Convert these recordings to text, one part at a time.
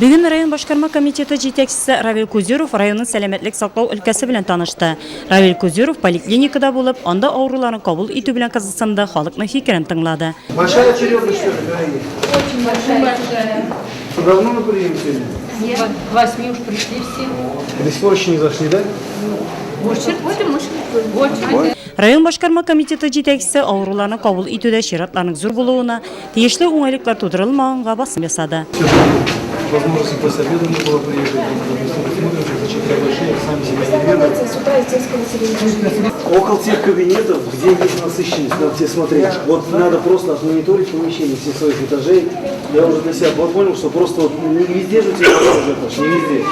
Бүген район башкарма комитеты җитәкчесе Равил Кузюров районның сәламәтлек саклау өлкәсе белән танышты. Равил Кузюров поликлиникада булып, анда авыруларны кабул итү белән кызыксынды, халыкның фикерен тыңлады. Большая очередность, что ли, коллеги? Очень большая. Давно на прием сегодня? Нет, к 8 уж пришли все. До сих пор еще не зашли, да? Очередь, очередь. Район башкарма комитеты җитәкчесе авыруларны кабул итүдә чиратларның зур булуына, тиешле уңайлыклар тудырылмаганга басым ясады. Возможности после обеда не было приехать, смотрим, что за четыре большие, сами себе не ведают. Около тех кабинетов, где есть насыщенность, надо все смотреть. Вот надо просто отмониторить помещение всех своих этажей. Я уже для себя понял, что просто вот не везде же у тебя уже этаж, не везде.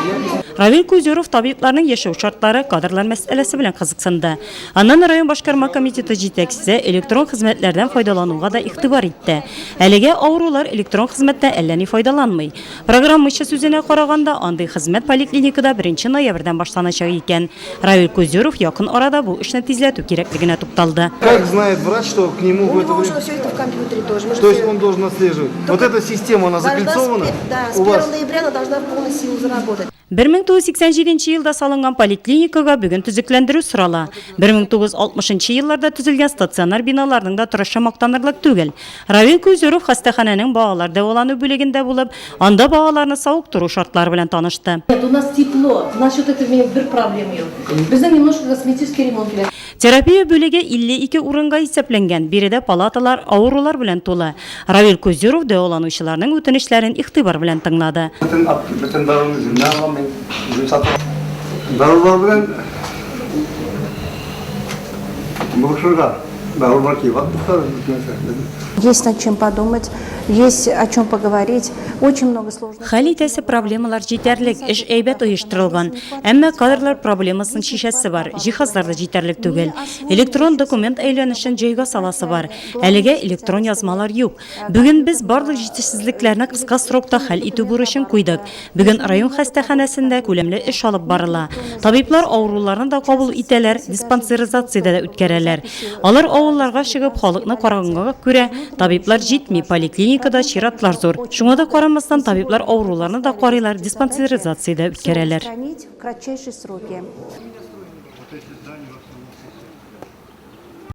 Равил Кузюров табибларның яшәү шартлары, кадрлар мәсьәләсе белән кызыксынды. Аннан район башкарма комитеты җитәкчесе электрон хезмәтләрдән файдалануга да игътибар итте. Әлегә авырулар электрон хезмәттән әллә ни файдаланмый. Программачы сүзенә караганда, андый хезмәт поликлиникада беренче ноябрьдән башланачак икән. Равил Кузюров якын арада бу эшне тизләтү кирәклегенә тукталды. Как знает врач, что к нему У в это него уже время... все это в компьютере тоже. Мы же То есть все- он должен отслеживать. Вот эта система, она Должна с закольцована Да, с у 1 вас? ноября она должна в полную силу заработать. 1987 елда салынган поликлиникага бүген төзекләндерү сорала. 1960 елларда төзелгән стационар биналарның да торышы мактанырлык түгел. Равил Кузюров хастаханәнең балалар дәвалану бүлегендә булып, анда балаларны савыктыру шартлары белән танышты. Нет, у нас тепло. Насчет этого бер проблема юк. Безнең немножко косметический ремонт кирәк. Терапия бүлеге 52 урынга исәпләнгән. Биредә палаталар авырулар белән тулы. Равил Кузюров дәваланучыларның үтенечләрен игътибар белән тыңлады. Бөтен бөтен даруны үземнән алам мин, үзем сатып. Дарулар белән булышырга. Дарулар кыйбат бит. Есть над чем подумать, есть о чем поговорить. Очень много сложных. Хәл итәсе проблемалар җитәрлек, эш әйбәт оештырылган. Әмма кадрлар проблемасын чишәсе бар, җиһазлар да җитәрлек түгел. Электрон документ әйләнешен җайга саласы бар. Әлегә электрон язмалар юк. Бүген без барлык җитешсезлекләрне кыска срокта хәл итү бурычын куйдык. Бүген район хастаханәсендә күләмле эш алып барыла. Табиблар авыруларны да кабул итәләр, диспансеризация дә үткәрәләр. Алар авылларга чыгып, халыкны караганга күрә, табиблар җитми, поликлиникада чиратлар зур. Шуңа да карамастан, табиблар авыруларны да карыйлар, диспансеризация дә үткәрәләр. В кратчайшие сроки.